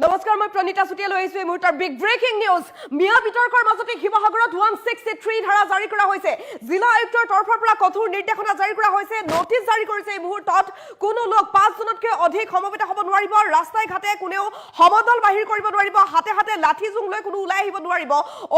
নমস্কাৰ, মই প্ৰণীতা চুতীয়া। লৈ আহিছো এই মুহূৰ্তৰ বিগ ব্ৰেকিং নিউজ। মিয়া বিতৰ্কৰ মাজতে শিৱসাগৰত 163 ধাৰা জাৰি কৰা হৈছে। জিলা আয়ুক্তৰ তৰফৰ পৰা কঠোৰ নিৰ্দেশনা জাৰি কৰা হৈছে, নটিচ জাৰি কৰিছে। এই মুহূৰ্তত কোনো লোক পাঁচজনতকৈ অধিক সমবেত হ'ব নোৱাৰিব। ৰাস্তাই ঘাটে কোনেও সমদল বাহিৰ কৰিব নোৱাৰিব। হাতে হাতে লাঠি জোং লৈ কোনো ওলাই আহিব নোৱাৰিব।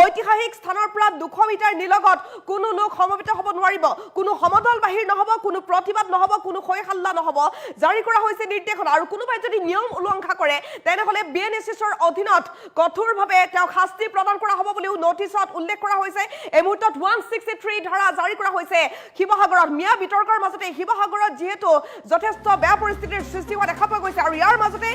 ঐতিহাসিক স্থানৰ পৰা 200 মিটাৰ নিলগত কোনো লোক সমবেত হ'ব নোৱাৰিব। কোনো সমদল বাহিৰ নহ'ব, কোনো প্ৰতিবাদ নহ'ব, কোনো হৈ হাল্লা নহ'ব। জাৰি কৰা হৈছে নিৰ্দেশনা। আৰু কোনোবাই যদি নিয়ম উলংঘা কৰে, তেনেহ'লে বিএনএছএছৰ অধীনত কঠোৰভাৱে তেওঁক শাস্তি প্ৰদান কৰা হ'ব বুলিও নটিচত উল্লেখ কৰা হৈছে। এই মুহূৰ্তত 163 ধাৰা জাৰি কৰা হৈছে শিৱসাগৰত। মিয়া বিতৰ্কৰ মাজতে শিৱসাগৰত যিহেতু যথেষ্ট বেয়া পৰিস্থিতিৰ সৃষ্টি হোৱা দেখা পোৱা গৈছে আৰু ইয়াৰ মাজতে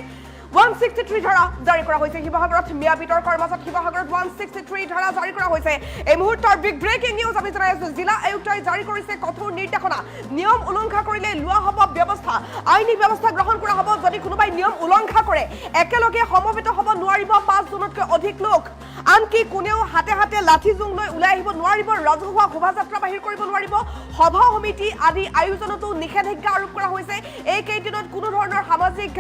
163 ধাৰা জাৰি কৰা হৈছে শিৱসাগৰত। মিয়া বিতৰ্কৰ মাজত শিৱসাগৰত 163 ধাৰা জাৰি কৰা হৈছে। এই মুহূৰ্তৰ বিগ ব্ৰেকিং নিউজ আমি জনাই আছো। জিলা আয়ুক্তই জাৰি কৰিছে কঠোৰ নিৰ্দেশনা। নিয়ম উলংঘা কৰিলে লোৱা হ'ব ব্যৱস্থা, আইনী ব্যৱস্থা গ্ৰহণ কৰা হ'ব যদি কোনোবাই নিয়ম উলংঘা কৰে। একেলগে সমবেত হ'ব নোৱাৰিব পাঁচজনতকৈ অধিক লোক। আনকি কোনেও হাতে হাতে লাঠি জোং লৈ ওলাই আহিব নোৱাৰিব। ৰাজহুৱা শোভাযাত্ৰা বাহিৰ কৰিব নোৱাৰিব। সভা সমিতি আদি আয়োজনতো নিষেধাজ্ঞা আৰোপ কৰা হৈছে। এইকেইদিনত কোনো ধৰণৰ সামাজিক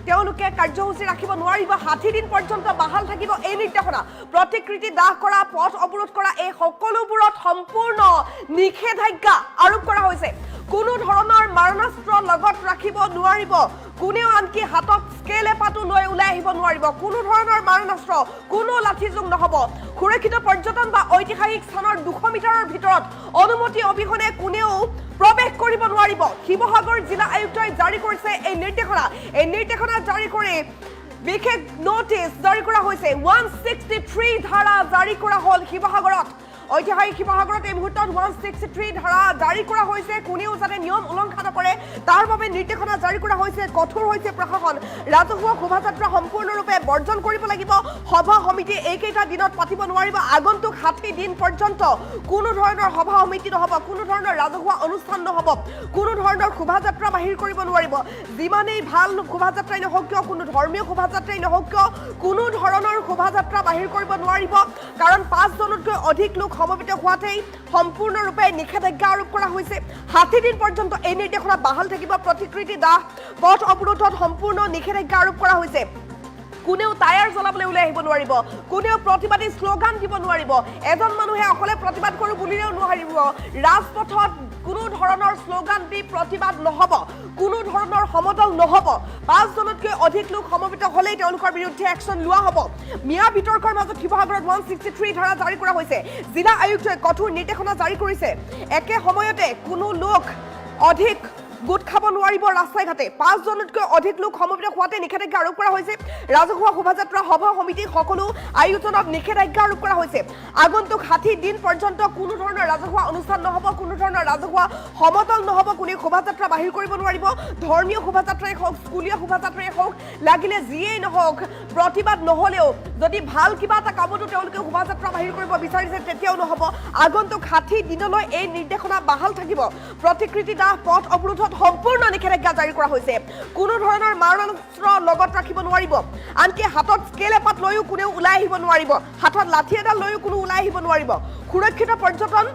তেওঁলোকে কাৰ্যসূচী ৰাখিব নোৱাৰিব। 60 দিন পৰ্যন্ত বাহাল থাকিব এই নিৰ্দেশনা। প্ৰতিকৃতি দাহ কৰা, পথ অৱৰোধ কৰা, এই সকলোবোৰত সম্পূৰ্ণ নিষেধাজ্ঞা আৰোপ কৰা হৈছে। কোনো ধৰণৰ মাৰণাস্ত্ৰ লগত ৰাখিব নোৱাৰিব কোনেও। আনকি হাতত স্কেল এপাতো লৈ ওলাই আহিব নোৱাৰিব। কোনো ধৰণৰ মাৰণাস্ত্ৰ, কোনো লাঠিজোং নহ'ব। সুৰক্ষিত পৰ্যটন বা ঐতিহাসিক স্থানৰ 200 মিটাৰৰ ভিতৰত অনুমতি অবিহনে কোনেও প্ৰৱেশ কৰিব নোৱাৰিব। শিৱসাগৰ জিলা আয়ুক্তই জাৰি কৰিছে এই নিৰ্দেশনা। এই নিৰ্দেশনা জাৰি কৰি বিশেষ নটিচ জাৰি কৰা হৈছে। 163 ধাৰা জাৰি কৰা হ'ল শিৱসাগৰত। ঐতিহাসিক শিৱসাগৰত এই মুহূৰ্তত 163 ধাৰা জাৰি কৰা হৈছে। কোনেও যাতে নিয়ম উলংঘা নকৰে, তাৰ বাবে নিৰ্দেশনা জাৰি কৰা হৈছে। কঠোৰ হৈছে প্ৰশাসন। ৰাজহুৱা শোভাযাত্ৰা সম্পূৰ্ণৰূপে বৰ্জন কৰিব লাগিব। সভা সমিতি এইকেইটা দিনত পাতিব নোৱাৰিব। আগন্তুক 60 দিন পৰ্যন্ত কোনো ধৰণৰ সভা সমিতি নহ'ব, কোনো ধৰণৰ ৰাজহুৱা অনুষ্ঠান নহ'ব, কোনো ধৰণৰ শোভাযাত্ৰা বাহিৰ কৰিব নোৱাৰিব। যিমানেই ভাল শোভাযাত্ৰাই নহওক কিয়, কোনো ধৰ্মীয় শোভাযাত্ৰাই নহওক কিয়, কোনো ধৰণৰ শোভাযাত্ৰা বাহিৰ কৰিব নোৱাৰিব। কাৰণ পাঁচজনতকৈ অধিক লোক সমবেত হোৱাতেই সম্পূৰ্ণৰূপে নিষেধাজ্ঞা আৰোপ কৰা হৈছে। 60 দিন পৰ্যন্ত এই নিৰ্দেশনা বাহাল থাকিব। প্ৰতিকৃতি দাহ, পথ অৱৰোধত সম্পূৰ্ণ নিষেধাজ্ঞা আৰোপ কৰা হৈছে। কোনেও টায়াৰ জ্বলাবলৈ ওলাই আহিব নোৱাৰিব। কোনেও প্ৰতিবাদী শ্লোগান দিব নোৱাৰিব। এজন মানুহে অকলে প্ৰতিবাদ কৰোঁ বুলিলেও নোৱাৰিব। ৰাজপথত কোনো ধৰণৰ শ্লোগান দি প্ৰতিবাদ নহ'ব, কোনো ধৰণৰ সমদল নহ'ব। পাঁচজনতকৈ অধিক লোক সমবেত হ'লেই তেওঁলোকৰ বিৰুদ্ধে একশ্যন লোৱা হ'ব। মিয়া বিতৰ্কৰ মাজত শিৱসাগৰত 163 ধাৰা জাৰি কৰা হৈছে। জিলা আয়ুক্তই কঠোৰ নিৰ্দেশনা জাৰি কৰিছে। একে সময়তে কোনো লোক অধিক গোট খাব নোৱাৰিব ৰাস্তাই ঘাটে। পাঁচজনতকৈ অধিক লোক সমবেত হোৱাতে নিষেধাজ্ঞা আৰোপ কৰা হৈছে। ৰাজহুৱা শোভাযাত্ৰা, সভা সমিতি সকলো আয়োজনত নিষেধাজ্ঞা আৰোপ কৰা হৈছে। আগন্তুক 60 দিন পৰ্যন্ত কোনো ধৰণৰ ৰাজহুৱা অনুষ্ঠান নহ'ব, কোনো ধৰণৰ ৰাজহুৱা সমদল নহ'ব, কোনেও শোভাযাত্ৰা বাহিৰ কৰিব নোৱাৰিব। ধৰ্মীয় শোভাযাত্ৰাই হওক, স্কুলীয়া শোভাযাত্ৰাই হওক, লাগিলে যিয়েই নহওক, প্ৰতিবাদ নহ'লেও যদি ভাল কিবা এটা কামতো তেওঁলোকে শোভাযাত্ৰা বাহিৰ কৰিব বিচাৰিছে, তেতিয়াও নহ'ব। আগন্তুক 60 দিনলৈ এই নিৰ্দেশনা বাহাল থাকিব। প্ৰতিকৃতি দাহ, পথ অৱৰোধত সম্পূৰ্ণ নিষেধাজ্ঞা জাৰি কৰা হৈছে। কোনো ধৰণৰ মাৰণাস্ত্ৰ লগত ৰাখিব নোৱাৰিব। আনকি হাতত স্কেল এপাত লৈও কোনেও ওলাই আহিব নোৱাৰিব। হাতত লাঠি এডাল লৈও কোনো ওলাই আহিব নোৱাৰিব। সুৰক্ষিত পৰ্যটন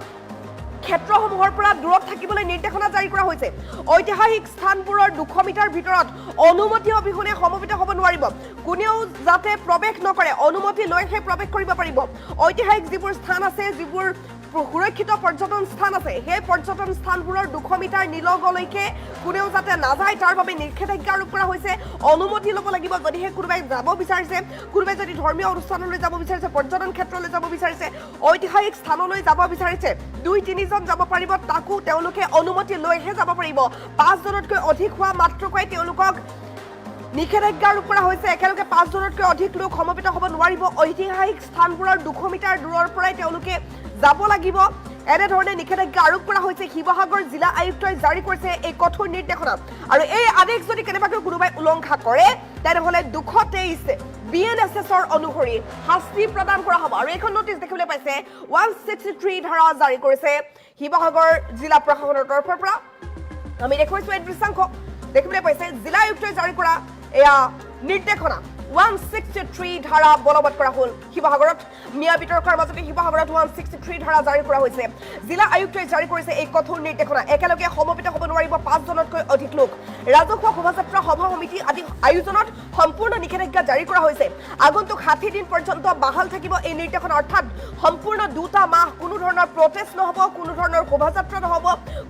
ক্ষেত্ৰসমূহৰ পৰা দূৰত থাকিবলৈ নিৰ্দেশনা জাৰি কৰা হৈছে। ঐতিহাসিক স্থানবোৰৰ 200 মিটাৰ ভিতৰত অনুমতি অবিহনে সমবেত হ'ব নোৱাৰিব। কোনেও যাতে প্ৰৱেশ নকৰে, অনুমতি লৈহে প্ৰৱেশ কৰিব পাৰিব। ঐতিহাসিক যিবোৰ স্থান আছে, যিবোৰ সুৰক্ষিত পৰ্যটন স্থান আছে, সেই পৰ্যটন স্থানবোৰৰ 200 মিটাৰ নিলগলৈকে কোনেও যাতে নাযায়, তাৰ বাবে নিষেধাজ্ঞা আৰোপ কৰা হৈছে। অনুমতি ল'ব লাগিব। যদিহে কোনোবাই যাব বিচাৰিছে, কোনোবাই যদি ধৰ্মীয় অনুষ্ঠানলৈ যাব বিচাৰিছে, পৰ্যটন ক্ষেত্ৰলৈ যাব বিচাৰিছে, ঐতিহাসিক স্থানলৈ যাব বিচাৰিছে, দুই তিনিজন যাব পাৰিব, তাকো তেওঁলোকে অনুমতি লৈহে যাব পাৰিব। পাঁচজনতকৈ অধিক হোৱা মাত্ৰকৈ তেওঁলোকক নিষেধাজ্ঞা আৰোপ কৰা হৈছে। একেলগে পাঁচজনতকৈ অধিক লোক সমবেত হ'ব নোৱাৰিব। ঐতিহাসিক স্থানবোৰৰ 200 মিটাৰ দূৰৰ পৰাই তেওঁলোকে যাব লাগিব। এনেধৰণে নিষেধাজ্ঞা আৰোপ কৰা হৈছে। শিৱসাগৰ জিলা আয়ুক্তই জাৰি কৰিছে এই কঠোৰ নিৰ্দেশনা। আৰু এই আদেশ যদি কেনেবাকৈ কোনোবাই উলংঘা কৰে, তেনেহ'লে 223 বিএনএছএছৰ অনুসৰি শাস্তি প্ৰদান কৰা হ'ব। আৰু এইখন নটিচ দেখিবলৈ পাইছে, 163 ধাৰা জাৰি কৰিছে শিৱসাগৰ জিলা প্ৰশাসনৰ তৰফৰ পৰা। আমি দেখুৱাইছো এই দৃশ্যাংশ। দেখিবলৈ পাইছে, জিলা আয়ুক্তই জাৰি কৰা এয়া নিৰ্দেশনা। 163 ধাৰা বলবৎ কৰা হ'ল শিৱসাগৰত। মিয়া বিতৰ্কৰ মাজতে শিৱসাগৰত 163 ধাৰা জাৰি কৰা হৈছে। জিলা আয়ুক্তই জাৰি কৰিছে এই কঠোৰ নিৰ্দেশনা। একেলগে সমবেত হ'ব নোৱাৰিব পাঁচজনতকৈ অধিক লোক। ৰাজহুৱা শোভাযাত্ৰা, সভা সমিতি আদি আয়োজনত সম্পূৰ্ণ নিষেধাজ্ঞা জাৰি কৰা হৈছে। আগন্তুক 60 দিন পৰ্যন্ত বাহাল থাকিব এই নিৰ্দেশনা। অৰ্থাৎ সম্পূৰ্ণ 2টা মাহ কোনো ধৰণৰ প্ৰটেষ্ট নহ'ব, কোনো ধৰণৰ শোভাযাত্ৰা নহ'ব,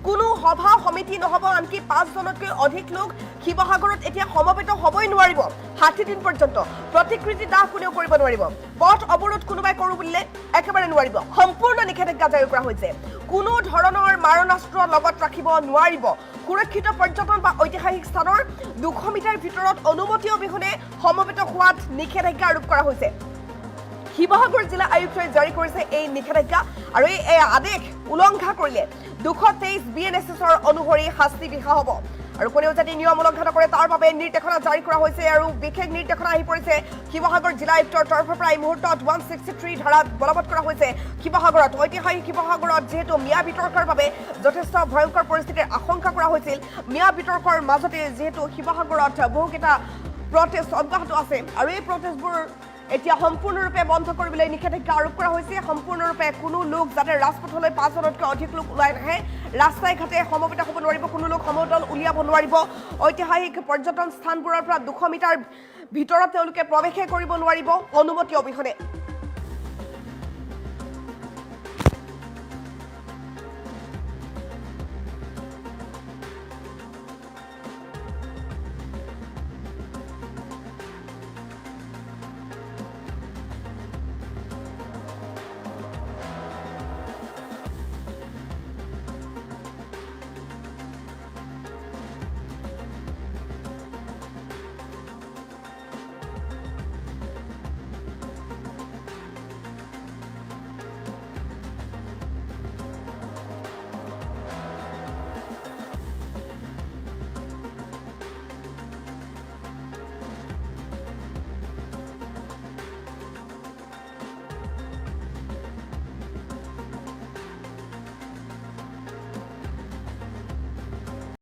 কোনো সভা সমিতি নহ'ব। আনকি পাঁচজনতকৈ অধিক লোক শিৱসাগৰত এতিয়া সমবেত হ'বই নোৱাৰিব 60 দিন পৰ্যন্ত। প্ৰতিকৃতি দাহ কোনেও কৰিব নোৱাৰিব। পথ অৱৰোধ কোনোবাই কৰোঁ বুলিলে একেবাৰে নোৱাৰিব। সম্পূৰ্ণ নিষেধাজ্ঞা জাৰি কৰা হৈছে। কোনো ধৰণৰ মাৰণাস্ত্ৰ লগত ৰাখিব নোৱাৰিব। সুৰক্ষিত পৰ্যটন বা ঐতিহাসিক স্থানৰ 200 মিটাৰ ভিতৰত অনুমতি অবিহনে সমবেত হোৱাত নিষেধাজ্ঞা আৰোপ কৰা হৈছে। শিৱসাগৰ জিলা আয়ুক্তই জাৰি কৰিছে এই নিষেধাজ্ঞা আৰু এই আদেশ উলংঘা কৰিলে 223 বিএনএছএছৰ অনুসৰি শাস্তি বিহা হ'ব। আৰু কোনেও যাতে নিয়ম উলংঘা নকৰে, তাৰ বাবে নিৰ্দেশনা জাৰি কৰা হৈছে। আৰু বিশেষ নিৰ্দেশনা আহি পৰিছে শিৱসাগৰ জিলা আয়ুক্তৰ তৰফৰ পৰা। এই মুহূৰ্তত 163 ধাৰা বলবৎ কৰা হৈছে শিৱসাগৰত। ঐতিহাসিক শিৱসাগৰত যিহেতু মিয়া বিতৰ্কৰ বাবে যথেষ্ট ভয়ংকৰ পৰিস্থিতিৰ আশংকা কৰা হৈছিল, মিয়া বিতৰ্কৰ মাজতে যিহেতু শিৱসাগৰত বহুকেইটা প্ৰটেষ্ট অব্যাহত আছে আৰু এই প্ৰটেষ্টবোৰ এতিয়া সম্পূৰ্ণৰূপে বন্ধ কৰিবলৈ নিষেধাজ্ঞা আৰোপ কৰা হৈছে। সম্পূৰ্ণৰূপে কোনো লোক যাতে ৰাজপথলৈ পাঁচজনতকৈ অধিক লোক ওলাই নাহে, ৰাস্তাই ঘাটে সমবেত হ'ব নোৱাৰিব, কোনো লোক সমদল উলিয়াব নোৱাৰিব। ঐতিহাসিক পৰ্যটন স্থানবোৰৰ পৰা 200 মিটাৰ ভিতৰত তেওঁলোকে প্ৰৱেশে কৰিব নোৱাৰিব অনুমতি অবিহনে।